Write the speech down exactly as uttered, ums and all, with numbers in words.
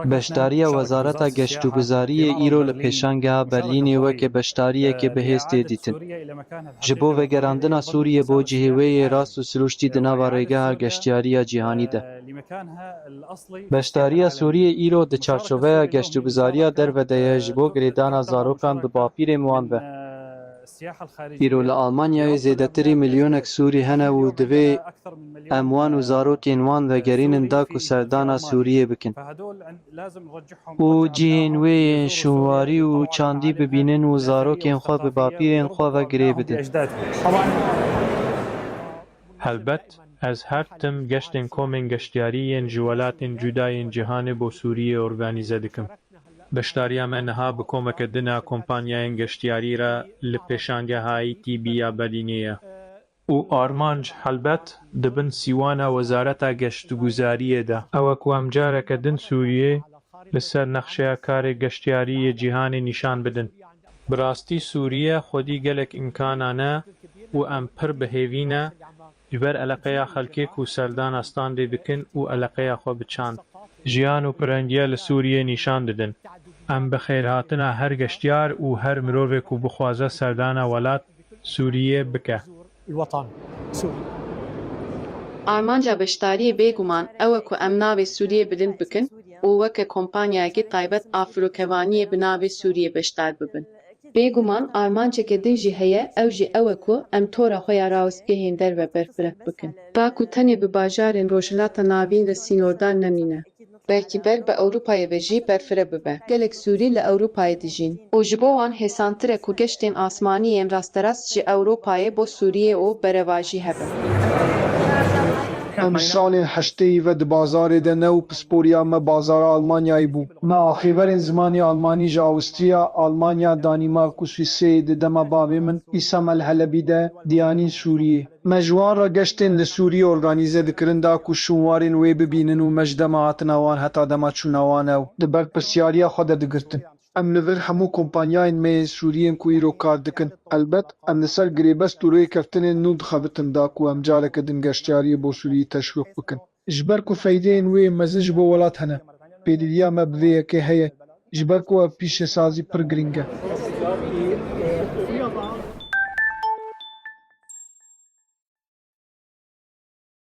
Beşdariya Wezareta Geştûguzariyê îro li pêşangeha Berlînê weke beşdariyeke bihêz tê dîtin. Ji bo vegerandina Sûriyê bo cihê wê yê rast û sirûştî di nava rêgeha geştiyariya cîhanî de. Beşdariya Sûriyê îro di çarçoveya geştûguzariya derve de ye ji bo girêdana zarokan bi bapîrên wan ve. Îro li Almanyayê zêdetirî milyonek Sûrî hene û divê em wan û zarokên wan vegerînin da ku serdana Sûriyê bikin û cihên wê yên şûnwarî û çandî bibînin û zarokên xwe bi bapîrên xwe ve girê bidin. Helbet, ez her tim geştên komên geştiyarî yên ji welatên cuda yên cîhanê bo Sûriyê organîze dikim. Beşdariya me niha bi komeke din a kompanyayên geştiyarî re li pêşangeha E T B ya Berlînê ye. Û armanc, helbet, di bin sîwana Wezareta Geştguzariyê de. Ew e ku em careke din Sûriyê li ser nexşeya karê geştiyarî yê cîhanê nîşan bidin. Bi rastî Sûriye xwedî gelek îmkanan e û em pir bi hêvî ne ji ber eleqeya xelkê ku serdana standê dikin û eleqeya xwe bi çand, jiyan û pirengiya li Sûriyê nîşan didin. Em bi xêrhatina her geştiyar û her mirovê ku bixwaze serdana welat Sûriyê bike. Armanca beşdariyê bêguman ew e ku em navê Sûriyê bilind bikin û weke kompanyayekî taybet a firokevaniyê bi navê Sûriyê beşdar bibin. Bêguman armanceke din jî heye, ew jî ew e ku em tora xwe ya rawestgehên derve berfireh bikin, ta ku tenê bi bajarên Rojhilata Navîn re sînordar nemîne, belkî ber bi Ewropayê ve jî berfireh bibe. Gelek Sûrî li Ewropayê dijîn. Û ji bo wan hêsantir e ku geştên asmanî yên rasterast ji Ewropayê bo Sûriyê û berevajî hebe. Em ji salên heştêyî ve di bazarê de ne û pisporiya me bazara Almanyayê bû. Me axêverên zimanê Almanî ji Awistriya, Almanya, Danîmark û Swîsreyê di dema bavê min Îsam El Helebî de diyanîn Sûriyê. Me ji wan re geştên li Sûriyê organîze dikirin da ku şûnwarên wê bibînin û me ji dema hatina wan heta dema çûna wan ew di berpirsiyariya xwe de digirtin. Em li vir hemû kompanyayên me yên Sûriyên ku îro kar dikin. Helbet, em li ser girêbest û rêkeftinên nû dixebitin da ku em careke din geştiyariyê bo Sûriyê teşwîq bikin. Ji ber ku feydeyên wê mezin ji bo welat hene, pêdiviya me bi vê yekê heye, ji ber ku ev pîşesazî pir girîng e.